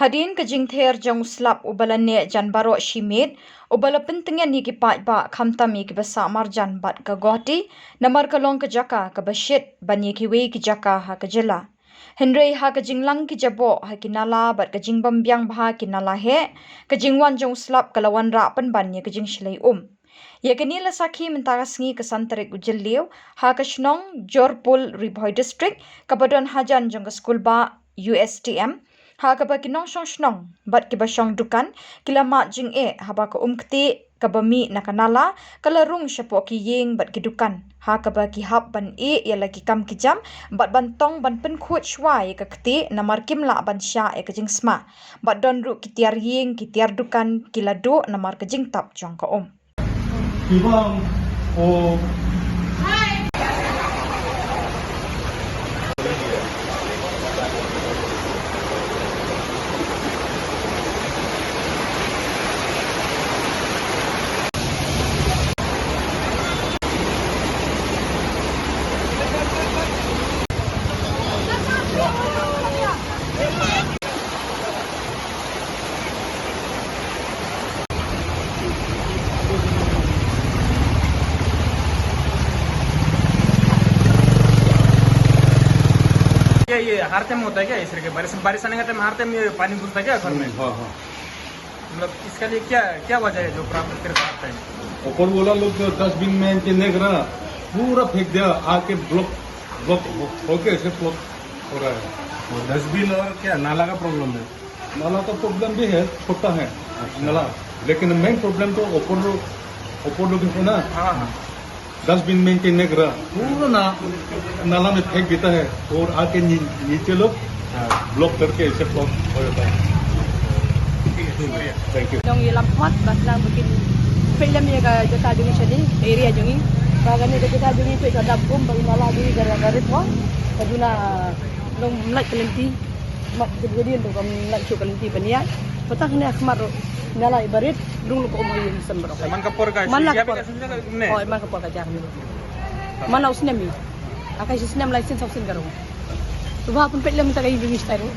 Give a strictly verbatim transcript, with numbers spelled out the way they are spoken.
Hadien ka jingther jong u slap uba la neh jan baroh shi miet, uba la pyntngen ïa ki paidbah khamtam ïa kiba sah marjan bad ka Guwahati, namar ka long ka jaka kaba shit ban ïa kiwei ki jaka ha ka jylla. Hynrei ha ka jinglang ki jaboh ha ki nala bad ka jingbym biang bha ki nala heh, ka jingwan jong u slap ka la wanrah pynban ïa ka jingshlei um. Ïa kane la sakhi mynta ka sngi ka san tarik u Jylliew, ha ka shnong Jorpul, Ri Bhoi District, kaba don hajan jong ka skulbah U S T M, ha kaba ki nongshong shnong bad kiba shong dukan ki la mad jingeh haba ka umktieh kaba mih na ka nala ka la rung shapoh ki ïing bad ki dukan, ha kaba ki hap ban ïeh ïa la ki kam ki jam bad ban tong ban pynkhuid shuwa ïa ka ktieh namar kim lah ban shah ïa ka jingsma. Bad don ruh ki tiar ïing, ki tiar dukan ki la duh namar ka jingtap jong ka um. Kibang o ये ये हर टाइम होता है क्या इस तरह के? बारिश, बारिश आने का टाइम हर टाइम ये पानी घुसता है क्या घर में? हाँ, हाँ। मतलब इसके लिए क्या, क्या वजह है जो प्रॉब्लम तेरे साथ है? ऊपर वाला लोग जो डस्टबिन में के नहीं रहा, पूरा फेंक दिया, आके ब्लॉक, ब्लॉक हो, होके ऐसे ब्लॉक हो रहा है। वो डस्टबिन और क्या नाला का प्रॉब्लम है? नाला का प्रॉब्लम भी है, छोटा है नाला, लेकिन मेन प्रॉब्लम तो ऊपर, ऊपर लोग है ना, हाँ, हाँ। डस्टबिन मेंटेन नहीं करा, पूरा ना, नाला में फेंक देता है और आके नी-, नीचे लोग, हाँ। ब्लॉक करके ऐसे ब्लॉक हो जाता है। ठीक है, शुक्रिया। Thank you. Jong i lam khmat ba sdang ba kin peit lem ïa ka jaka jong i shane, ka area jong i. Ba kane ka jaka jong i peit ka dap kum ba i nala jong i ka la rit wa. Ka duna long mlait ka lynti. Mat ka dien to kam lait shuh ka lynti ban ïaid. Patang ne khmat ruh nala i barit rung ruh ka um ha ïing sem baroh. Man ka por ka man la ka por. Oh, man ka por ka jar ni. Man la u snem i. Aka shi snem lai sin saw sin ka rung. Tu ba pun peit lem ta ka ïing jong i stai ruh.